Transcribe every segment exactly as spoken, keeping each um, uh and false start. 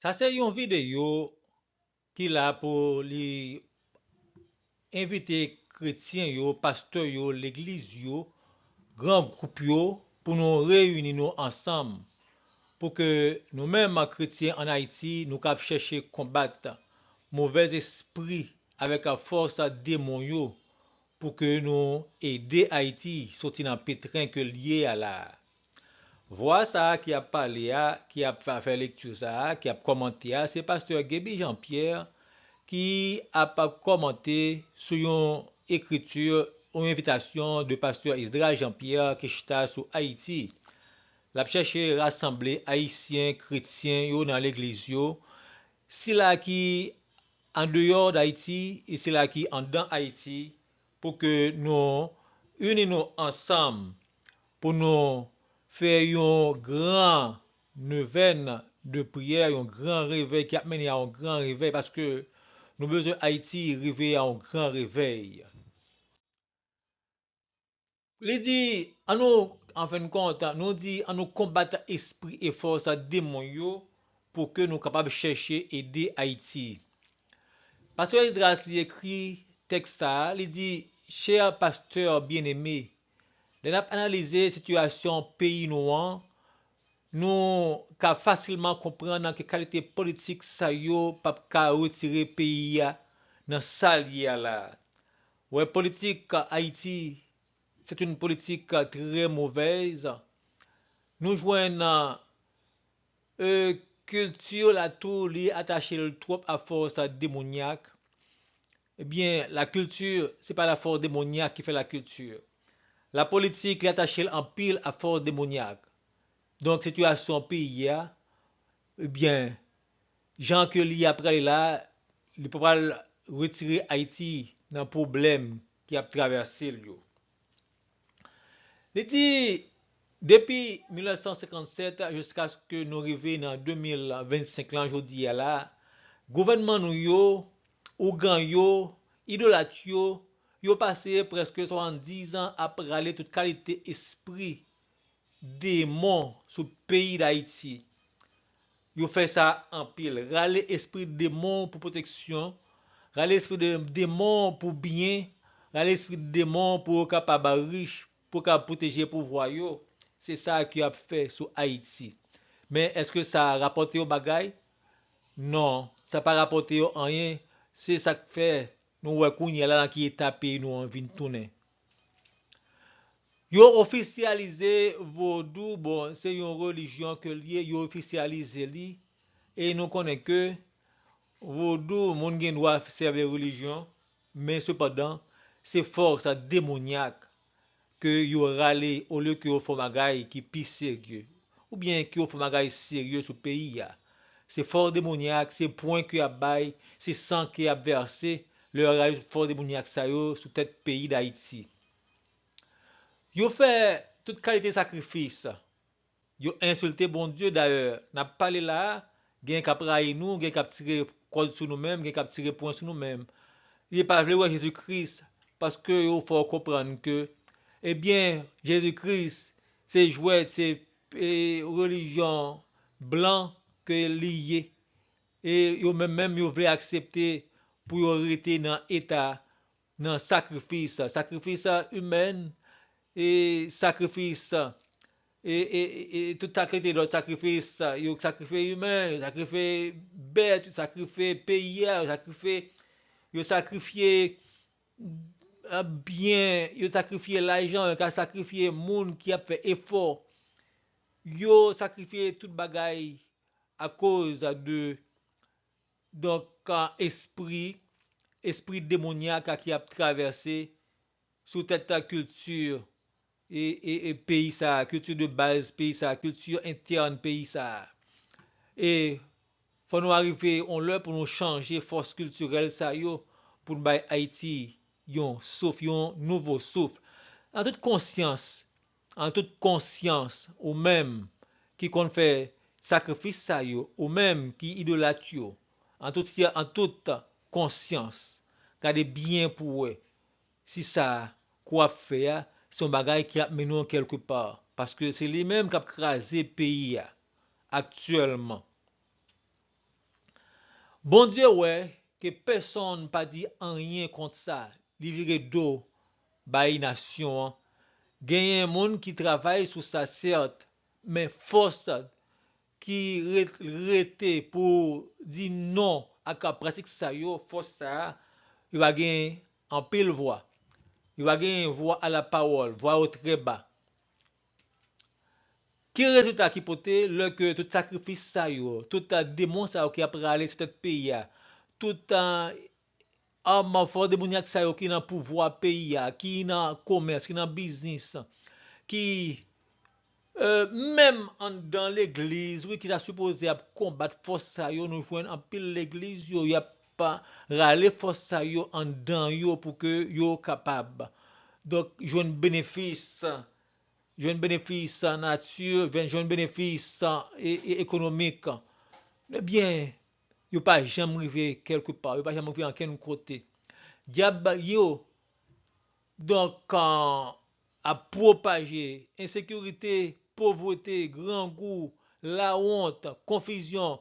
Sa se yon videyo ki la pou li envite kretyen yo, pastè yo, legliz yo, gran gwoup yo, pou nou reyini nou ansanm, pou ke nou menm kretyen ann Ayiti, nou kab chèche konbat movèz espri avèk fòs demon yo, pou ke nou ede Ayiti soti nan petren ke l ye a la a. Vwa sa a ki ap pale a, ki ap fè lekti sa a, ki ap kòmante a, se pastè Gaby Jean Pierre ki ap kòmante sou yon ekriti, yon envitasyon de pastè Esdras Jean Pierre ki chita sou Ayiti. L ap chèche rasanble Ayisyen, kretyen yo nan legliz yo, sila ki andeyò d Ayiti e sila ki anndan Ayiti, pou ke nou ini nou ansanm, pou nou fè yon gran nevèn de priyè, yon gran revèy ki ap mennen a yon gran revèy, paske nou bezwen Ayiti rive a yon gran revèy. Li di, ann nou, an fen de kont, nou di, ann nou konbat espri e fòs demon yo pou ke nou kapab chèche ede Ayiti. Pastè Esdras li ekri tèks sa a, li di, chè pastè byeneme, lè n ap analize sitiyasyon peyi nou an, nou ka fasilman konprann ke kalite politik sa yo p ap ka retire peyi a nan sa l ye a la a. Wè, politik Ayiti, c'est une politique très mauvaise. Nou jwenn euh, kilti la tou, li atache l twòp a fòs demonyak. Ebyen, la kilti, se pa la fòs demonyak ki fè la kilti. La politik, li atache l anpil a fòs demonyak. Donk, sitiyasyon peyi a, ebyen, jan ke li ap prale la, li pa pral retire Ayiti nan pwoblèm ki ap travèse l yo. Li di, depi mil nèf san senkannsèt jiskaske nou rive nan de mil vennsenk lan jodi a la, gouvènman nou yo, ougan yo, idolat yo, yo pase prèske swasanndizan ap rale tout kalite espri demon sou peyi Dayiti. Yo fè sa anpil. Rale espri demon pou pwoteksyon, rale espri de demon pou byen, rale espri demon pou yo kapab rich, pou yo kapab pwoteje pouvwa yo. Se sa ke y ap fè sou Ayiti. Men èske sa rapòte yo bagay? Non, sa pa rapòte yo anyen. Se sa k fè nou wè kounye a la nan ki eta peyi nou an vin tounen. Yo ofisyalize vodou, bon, se yon relijyon ke l ye, yo ofisyalize li, e nou konnen ke vodou, moun gen dwa sèvi relijyon, men sepandan, se fòs demonyak ke yo rale olye ke yo fè yon bagay ki pi serye, oubyen ke yo fè yon bagay serye sou peyi a. Se fòs demonyak, se pwen ke y ap bay, se san ke y ap vèse, lè yo rale fòs demonyak sa yo sou tèt peyi Dayiti. Yo fè tout kalite sakrifis. Yo ensilte Bondye, dayè, n ap pale la a, gen k ap rayi nou, gen k ap tire kòd sou nou menm, gen k ap tire pwen sou nou menm. Yo pa vle wè Jezi Kris, paske yo fè w konprann ke, ebyen, Jezi Kris se jwèt, se, e, relijyon blan ke li ye. E yo menm, menm yo vle aksepte pou yo rete nan eta, nan sakrifis, sakrifis imèn, e sakrifis, e, e, e, e tout kalite lòt sakrifis, yo sakrifye imen, yo sakrifye bèt, yo sakrifye peyi a, yo sakrifye, yo sakrifye, a, byen, yo sakrifye lajan, yo ka sakrifye moun ki ap fè efò. Yo sakrifye tout bagay akoz de, donk, a, espri, espri demonyak a ki ap travèse sou tèt a kilti e, e, e peyi sa a, kilti de baz peyi sa a, kilti entèn peyi sa a. E fò nou arive yon lè pou nou chanje fòs kiltirèl sa yo, pou n bay Ayiti yon souf, yon nouvo souf. An tout konsyans, an tout konsyans, ou menm ki konn fè sakrifis sa yo, ou menm ki idolat yo, an tout, an tout konsyans, gade byen pou w wè si sa ke w ap fè a, se yon bagay ki ap mennen w kèlkepa, paske se li menm k ap kraze peyi a aktyèlman. Bondye wè ke pèsonn pa di anyen kont sa, li vire do bay nasyon an. Genyen moun ki travay sou sa, sèt, men fòs ki re- rete pou di non ak pratik sa yo, fòs sa a, yo pa gen anpil vwa. Yo pa gen vwa a la pawòl, vwa yo trè ba. Ki rezilta ki pote lè ke tout sakrifis sa yo, tout demon sa yo ki ap rale sou tèt peyi a, tout um, fòs demonyak sa yo ki nan pouvwa peyi a, ki nan komès, ki nan biznis, ki uh, menm anndan legliz, wi, ki ta sipoze ap konbat fòs sa yo, nou jwenn anpil legliz yo, y ap rale fòs sa yo anndan yo pou ke yo kapab. Donk, jwenn benefis, jwenn benefis nati, jwenn, jwenn benefis e, e, ekonomik. Ebyen, yo pa janm rive kèlke pa, yo pa janm rive ankenn kote. Dyab yo, donk, uh, ap pwopaje ensekirite, povrete, grangou, lawont, konfizyon,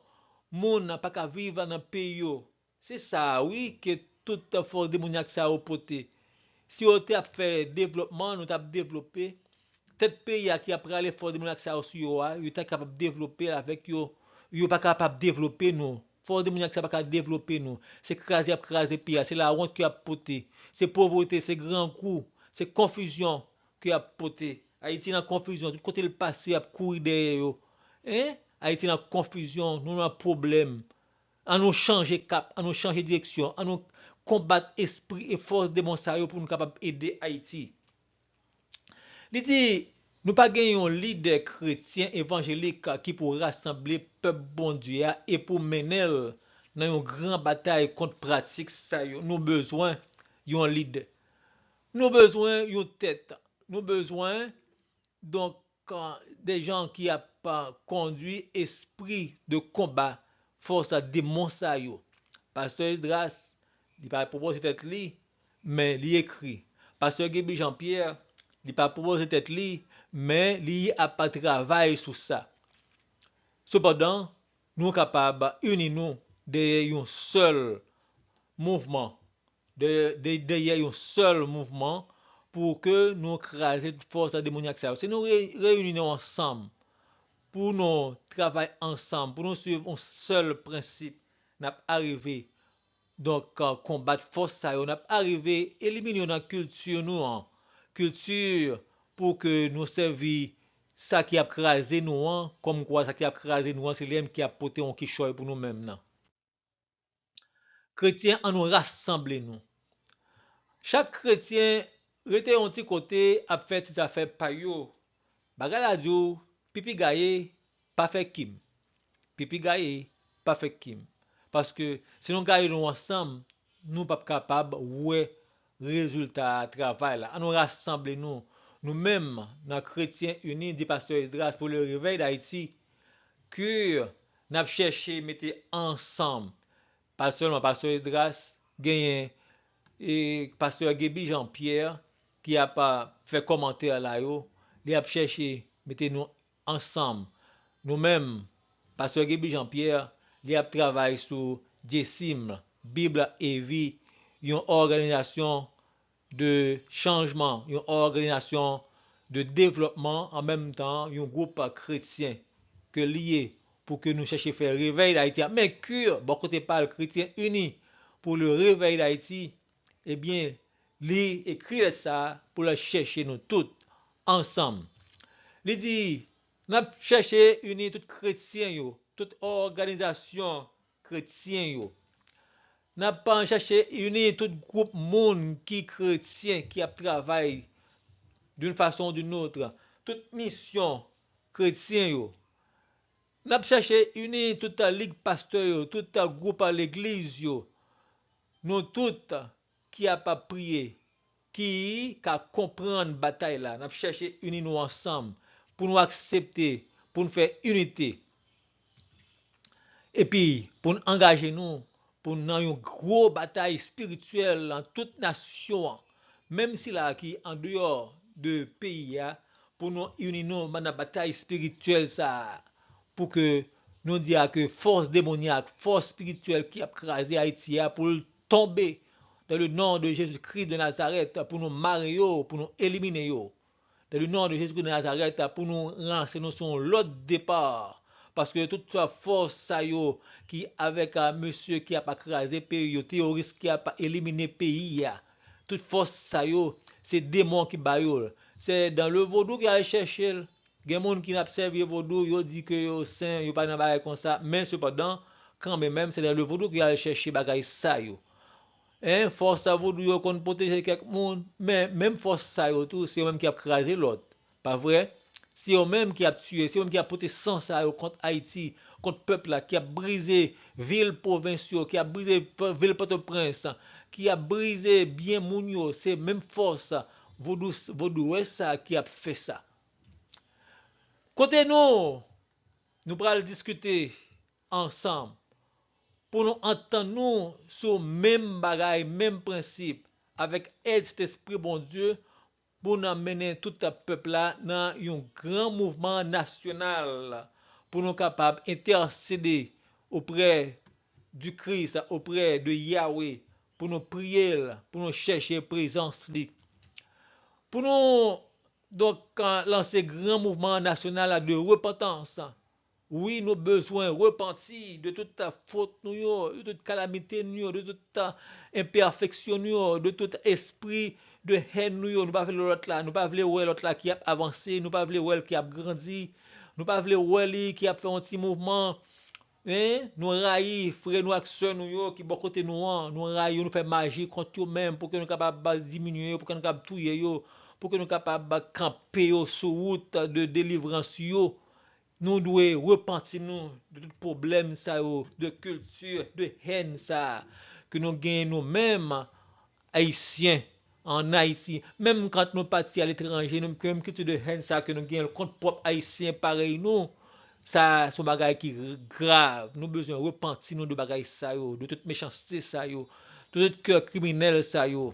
moun pa ka viv nan peyi yo. Se sa a, wi, ke tout fòs demonyak sa yo pote. Si yo te ap fè devlopman, nou t ap devlope. Tèt peyi a ki ap rale fòs demonyak sa yo sou yo a, yo ta kapab devlope avèk yo. Yo pa kapab devlope nou. Fòs demonyak sa pa ka devlope nou. Se kraze y ap kraze peyi a. Se lawont ke y ap pote. Se povrete, se grangou, se konfizyon ke y ap pote. Ayiti nan konfizyon. Tout kote l pase, y ap kouri dèyè yo. Hein? Ayiti nan konfizyon, nou nan pwoblèm. An nou chanje kap, an nou chanje direksyon, an nou konbat espri e fòs demon sa yo pou nou kapab ede Ayiti. Li di, nou pa gen yon lidè kretyen evanjelik ki pou rasanble pèp Bondye a e pou mennen l nan yon gran batay kont pratik sa yo. Nou bezwen yon lidè. Nou bezwen yon tèt. Nou bezwen, donk, de jan ki ap kondui espri de konba fòs demon sa yo. Pastè Esdras, li pa pwopoze tèt li, men li ekri. Pastè Gaby Jean Pierre, li pa pwopoze tèt li, men li ap travay sou sa. Sepandan, nou kapab ini nou dèyè yon sèl mouvman, dèyè yon sèl mouvman pou ke nou kraze tout fòs demonyak sa yo. Si nou reyini nou ansanm, pou nou travay ansanm, pou nou swiv yon sèl prensip, n ap arive, donk, konbat fòs sa yo, n ap arive elimine yo nan kilti nou an. Kilti pou ke nou sèvi sa ki ap kraze nou an, kòmkwa sa ki ap kraze nou an, se li menm ki ap pote yon kichòy pou nou menm nan. Kretyen, an nou rasanble nou. Chak kretyen rete yon ti kote ap fè ti zafè pa yo. Bagay la di w, pipi gaye, pa fè kim. Pipi gaye, pa fè kim. Paske si nou gaye nou ansanm, nou p ap kapab wè rezilta travay la. An nou rasanble nou. Nou menm, nan Kretyen Ini, di Pastè Esdras pou le réveil d'Haïti, ke n ap chèche mete ansanm. Pa sèlman Pastè Esdras, genyen e Pastè Gaby Jean Pierre ki ap fè kòmantè la yo. Li ap chèche mete nou ansanm. Nou menm, Pastè Gaby Jean Pierre, li ap travay sou Dyesim, Bib e Vi, yon òganizasyon de chanjman, yon òganizasyon de devlòpman, an menm tan, yon gwoup kretyen ke li ye pou ke nou chèche fè revèy Dayiti a. Men ke, bò kote pa l, Kretyen Ini pou le Réveil d'Haïti, ebyen, li ekri lèt sa a pou l al chèche nou tout ansanm. Li di, n ap chèche ini tout kretyen yo, tout òganizasyon kretyen yo. N ap chèche ini tout gwoup moun ki kretyen, ki ap travay d'une façon ou d'une autre, tout misyon kretyen yo. N ap chèche ini tout lig pastè yo, tout gwoup legliz yo. Nou tout ki ap priye, ki ka konprann batay la. N ap chèche ini nou ansanm pou nou aksepte, pou n fè inite. Epi, pou n angaje nou, pou n nan yon gwo batay espirityèl nan tout nasyon an. Menm sila ki andeyò de peyi a, pou nou ini nou nan batay espirityèl sa a, pou ke nou di a ke fòs demonyak, fòs espirityèl ki ap kraze Ayiti a pou l tonbe dans le nom de Jésus-Christ de Nazareth, pou nou mare yo, pou nou elimine yo. Dans le nom de Jésus-Christ de Nazareth, pou nou lanse nou sou yon lòt depa. Paske tout sa fòs sa yo ki avèk a mesye ki ap kraze peyi yo, teyoris ki ap elimine peyi a, tout fòs sa yo, se demon ki ba yo l. Se dans le vodou ki al chèche l. Gen moun ki ap sèvi vodou, yo di ke yo sen, yo pa nan bagay konsa, men sepandan, kanmenm, se dans le vodou ki al chèche bagay sa yo. En, fòs sa vodou yo konn pwoteje kèk moun, men menm fòs sa yo tou, se yo menm ki ap kraze lòt. Pa vre? Se yo menm ki ap tiye, se yo menm ki ap pote san sa yo kont Ayiti, kont pèp la, ki ap brize vil pwovens yo, ki ap brize p- vil Pòtoprens, ki ap brize byen moun yo. Se menm fòs vodou, vodouyè sa ki ap fè sa. Kote nou, nou pral diskite ansanm pou nou antann nou sou menm bagay, menm prensip, avèk èd Sentespri Bondye, pou n mennen tout pèp la nan yon gran mouvman nasyonal, pou nou kapab entèsede oprè du Christ, oprè de Yahweh, pou nou priye l, pou nou chèche prezans li. Pou nou, donk, lanse gran mouvman nasyonal de repantans. Wi, nou bezwen repanti de tout fot nou yo, de tout kalamite nou yo, de tout enpèfeksyon nou yo, de tout espri de hèn nou yo. Nou pa vle lòt la, nou pa vle wè lòt la ki ap avanse, nou pa vle wè l ki ap grandi, nou pa vle wè li ki ap fè yon ti mouvman. En, nou rayi frè nou ak sè nou yo ki bò kote nou an, nou rayi yo, nou fè maji kont yo menm pou ke nou kapab diminye yo, pou ke nou kapab touye yo, pou ke nou kapab kanpe yo sou wout de delivrans yo. Nou dwe repanti nou de tout pwoblèm sa yo, de kilti, de hèn sa ke nou genyen nou menm, Ayisyen, ann Ayiti. Menm kan nou pati aletranje, nou menm kilti de hèn sa ke nou genyen kont pwòp Ayisyen parèy nou, sa se yon bagay ki grav. Nou bezwen repanti nou de bagay sa yo, de tout mechanste sa yo, de tout kè kriminèl sa yo.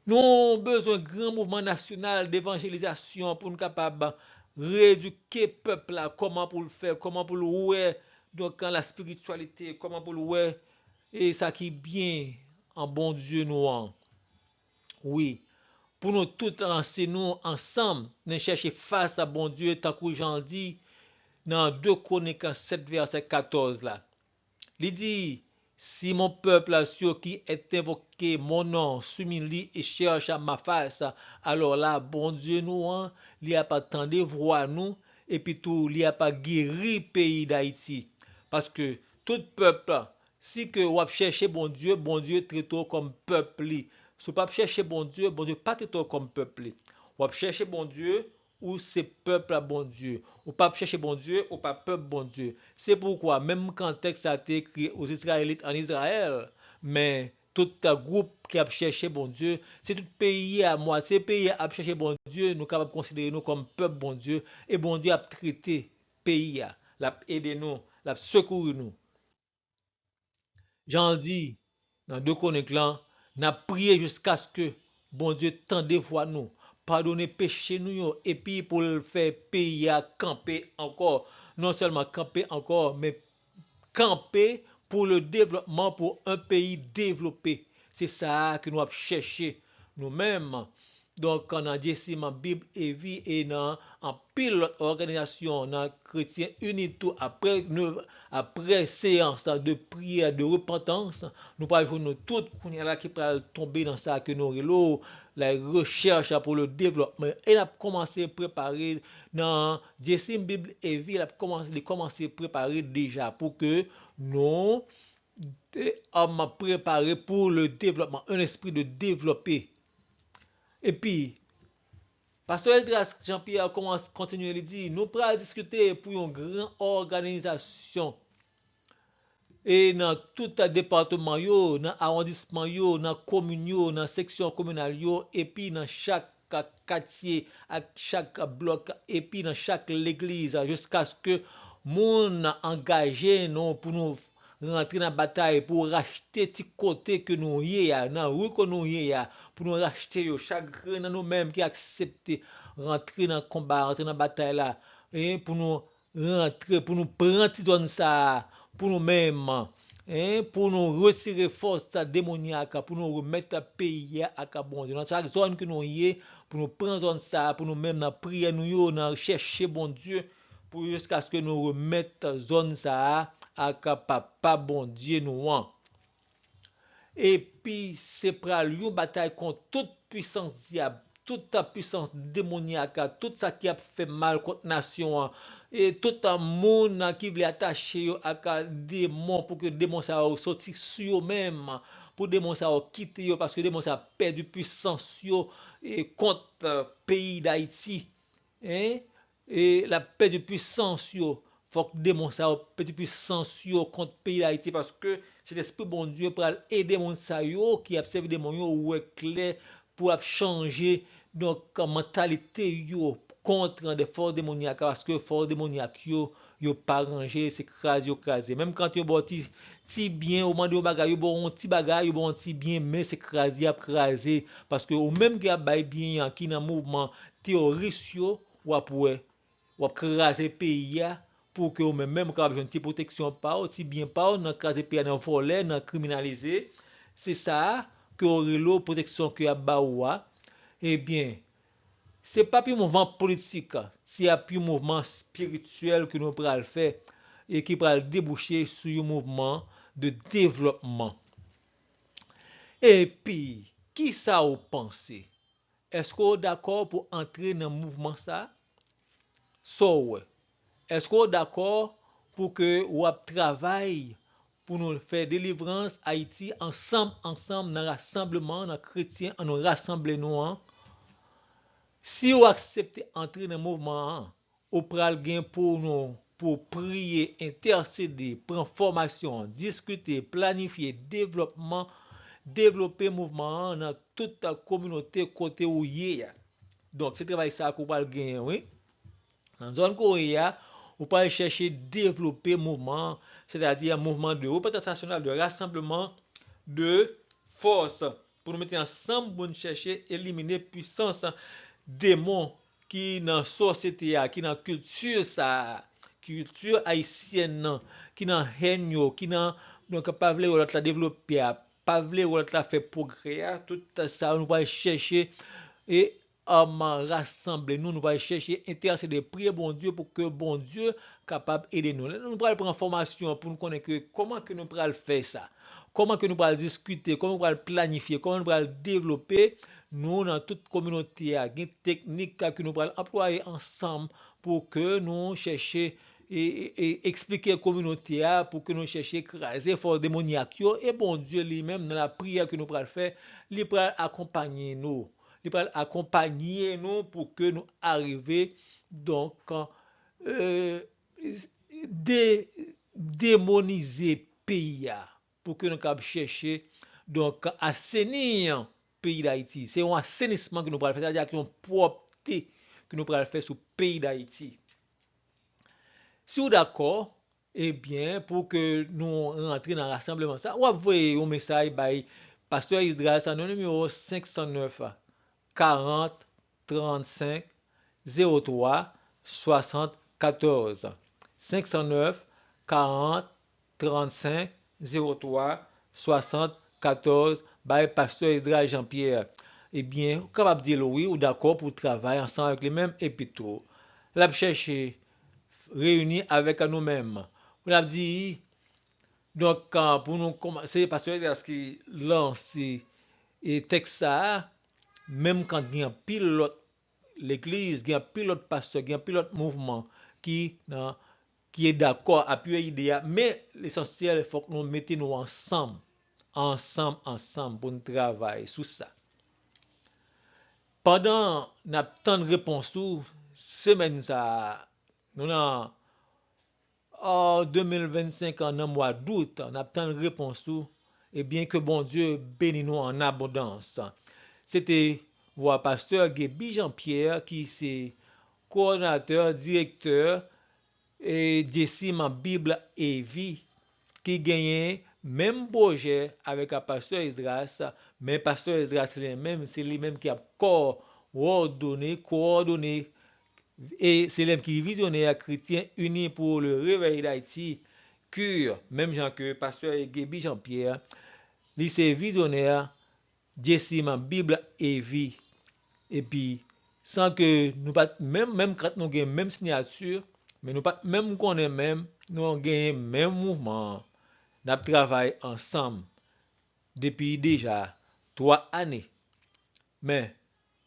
Nou bezwen gran mouvman nasyonal devanjelizasyon pou nou kapab reedike pèp la, kòman pou l fè, kòman pou l wè, donk, la spirityalite, kòman pou l wè e sa ki byen an Bondye nou an. Wi, pou nou tout lanse nou ansanm nan chèche fas a Bondye, tankou Jan di nan de Kwonik sèt vèsè katòz la. Li di, Si mon peuple, ceux qui est invoqué mon nom, s'humilie et cherche ma face, alò la, Bondye nou an, li ap tande vwa nou, epi tou li ap geri peyi Dayiti. Paske tout pèp, si ke w ap chèche Bondye, Bondye trete w kòm pèp li. Si w p ap chèche Bondye, Bondye pa trete w kòm pèp li. W ap chèche Bondye, ou se pèp la Bondye. Ou p ap chèche Bondye, ou pa pèp Bondye. Se poukwa, menm kan tèks sa te ekri aux Israélites en Israël, men tout gwoup ki ap chèche Bondye, se tout peyi a, mwatye peyi a ap chèche Bondye, nou kapab konsidere nou kòm pèp Bondye, e Bondye ap trete peyi a, l ap ede nou, l ap sekouri nou. Jan l di nan de Kwonik lan, n ap priye jiskaske Bondye tande vwa nou, padone peche nou yo, epi pou l fè peyi a kanpe ankò. Non sèlman kanpe ankò, men kanpe pour le développement, pour un pays développé. Se sa a ke nou ap chèche nou menm. Donk, nan Dyesim Bib e Vi e nan anpil lòt òganizasyon, nan Kretyen Ini tou, apre, apre seyans de priyè, de repantans, nou pral jwenn nou tout kounye a la ki pral tonbe nan sa ke nou rele la recherche pour le développement. E n ap kòmanse prepare nan Dyesim Bib e Vi, l ap kòmanse, li kòmanse prepare deja pou ke nou te, um, prepare pour le développement, un esprit de développer. Epi, Pastè Esdras Jean Pierre kòmanse kontinye, li di, nou pral diskite pou yon gran òganizasyon. E nan tout depatman yo, nan awondisman yo, nan komin yo, nan seksyon kominal yo, epi nan chak katye, ak chak blòk, epi nan chak legliz, jiskaske moun angaje nou pou nou rantre nan batay, pou rachte ti kote ke nou ye a, nan ri ke nou ye a, pou nou rachte yo. Chak grenn nan nou menm ki aksepte rantre nan konba, rantre nan batay la, e pou nou rantre, pou nou pran ti zòn sa a pou nou menm, en, pou nou retire fòs demonyak, pou nou remèt peyi a ak Bondye. Nan chak zòn ke nou ye, pou nou pran zòn sa a pou nou menm nan priyè nou yo, nan chèche Bondye, pou jiskaske nou remèt zòn sa a ak Papa Bondye nou an. Epi se pral yon batay kont tout pwisans dyab, tout pwisans demonyak, tout sa ki ap fè mal kont nasyon an, e tout moun ki vle atache yo ak demon, pou ke demon sa yo soti sou yo menm, pou demon sa yo kite yo, paske demon sa pèdi pwisans yo e kont peyi Dayiti. En, e l ap pèdi pwisans yo. Fòk demon sa yo pèdi pwisans yo kont peyi Dayiti, paske se Lespri Bondye pral ede moun sa yo ki ap sèvi demon yo wè klè pou ap chanje, donk, mantalite yo kont de fòs demonyak, paske fòs demonyak yo, yo pa ranje, se kraze yo kraze. Menm kan yo ba w ti, ti byen, ou mande yon bagay, yo ba w yon ti bagay, yo ba w yon ti byen, men se kraze y ap kraze, paske ou menm ki ap bay byen an, ki nan mouvman teyoris yo, w ap wè, w ap kraze peyi a, pou ke ou menm, menm ou kapab jwenn ti pwoteksyon pa w, ti byen pa w, nan kraze peyi a, nan vòlè, nan kriminalize. Se sa a ke w rele w pwoteksyon ke y ap ba ou a. Ebyen, se p ap yon mouvman politik, se ap yon mouvman espirityèl ke nou pral fè e ki pral debouche sou yon mouvman de devlòpman. Epi, kisa w panse? Èske w dakò pou antre nan mouvman sa a? Sa w wè? Èske w dakò pou ke w ap travay pou nou fè delivrans Ayiti ansanm, ansanm nan rasanbleman, nan kretyen an nou rasanble nou an? Si w aksepte antre nan mouvman an, ou pral gen pou nou pou priye, entèsede, pran fòmasyon, diskite, planifye devlòpman, devlope mouvman an nan tout kominote kote ou ye a. Donk, se travay sa a ke w pral genyen, wi. Nan zòn ke w ye a, ou pral chèche devlope mouvman an, sètadi mouvman de repantans nasyonal, de rasanbleman, de fòs, pou nou mete ansanm pou n chèche elimine pwisans demon ki nan sosyete a, ki nan kilti sa a, kilti ayisyèn nan, ki nan hèn yo, ki nan, donk, pa vle wè lòt la devlope a, pa vle wè lòt la fè pwogrè a, tout sa yo nou pral chèche e, um, rasanble nou, nou pral chèche entèsede, priye Bondye pou ke Bondye kapab ede nou. Lè nou pral pran fòmasyon pou nou konnen ke kòman ke nou pral fè sa, kòman ke nou pral diskite, kòman nou pral planifye, kòman nou pral devlope nou nan tout kominote a. Gen teknik ke nou pral anplwaye ansanm pou ke nou chèche e, e, e eksplike kominote a, pou ke nou chèche kraze fòs demonyak yo, e Bondye li menm, nan lapriyè ke nou pral fè, li pral akonpaye nou. Li pral akonpaye nou pou ke nou arive, donk, euh, de, demonize peyi a, pou ke nou kapab chèche, donk, aseni peyi Dayiti. Se yon asenisman ke nou pral fè, sètadi ak yon pwòpte ke nou pral fè sou peyi Dayiti. Si w dakò, ebyen, pou ke nou rantre nan rasanbleman sa, w ap voye yon mesaj bay Pastè Esdras nan nimewo senk san nèf, karant, trannsenk, zewo twa, swasannkatòz. Senk san nèf, karant, trannsenk, zewo twa, swasannkatòz, bay Pastè Esdras Jean Pierre. Ebyen, ou kapab di l wi, ou dakò pou w travay ansanm avèk li menm, epi tou, l ap chèche reyini avèk nou menm. L ap di, donk, pou nou kòmanse, Pastè Esdras ki lanse, e, tèks sa a, menm kan gen anpil lòt legliz, gen anpil lòt pastè, gen anpil lòt mouvman ki nan, ki dakò, apiye ide a, men lesansyèl, fòk nou mete nou ansanm, ansanm, ansanm pou n travay sou sa. Pandan n ap tann repons ou, semèn sa a, nou nan an de mil vennsenk an, nan mwa dout, n ap tann repons ou, ebyen, ke Bondye beni nou an abondans. Se te vwa Pastè Gaby Jean Pierre, ki se kowòdonatè, direktè, e, Dyesim Bib e Vi, ki genyen menm pwojè avèk Pastè Esdras, men Pastè Esdras li menm, se li menm ki ap kowòdone, kowòdone E se lè m ki vizyonè a Chrétiens Unis pour le Réveil d'Haïti, KUR, menm jan ke pastè Gaby Jean-Pierre, li se vizyonè a Jesse Bible et Vie. Epi, san ke nou pa t menm, menm kat nou gen menm siyati, men nou pa t menm konnen menm, nou genyen menm mouvman an. N ap travay ansanm depi deja twa ane. Men,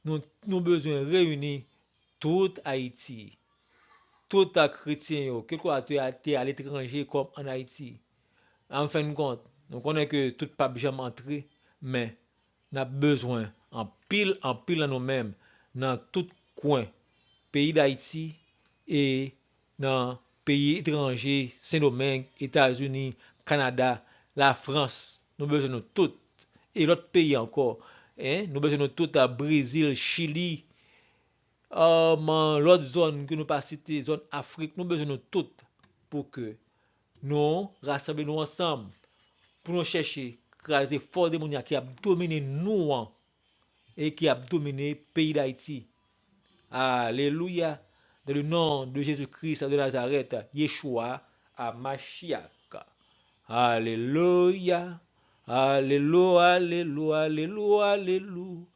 nou, nou bezwen reyini tout Ayiti, tout kretyen yo, kèlkeswa te, te aletranje kòm ann Ayiti. An fen de kont, nou konnen ke tout p ap janm antre, men n ap bezwen anpil, anpil nan nou menm, nan tout kwen peyi Dayiti e nan peyi etranje, Sendomeng, Etazini, Kanada, Lafrans. Nou bezwen nou tout. E lòt peyi ankò. En, nou bezwen nou tout a Brezil, Chili, um, lòt zòn ke nou pa site, zòn Afrik. Nou bezwen nou tout pou ke nou rasanble nou ansanm, pou nou chèche kraze fòs demonya ki ap domine nou an e ki ap domine peyi Dayiti. Alelouya. Dans le nom de Jésus-Christ de Nazareth, Yeshua Amashiach. Alelouya. Alelou, alelou, alelou, alelou.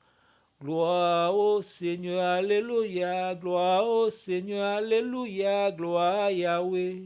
Gloire au Seigneur, alléluia. Gloire au Seigneur, alléluia. Gloire à Yahweh.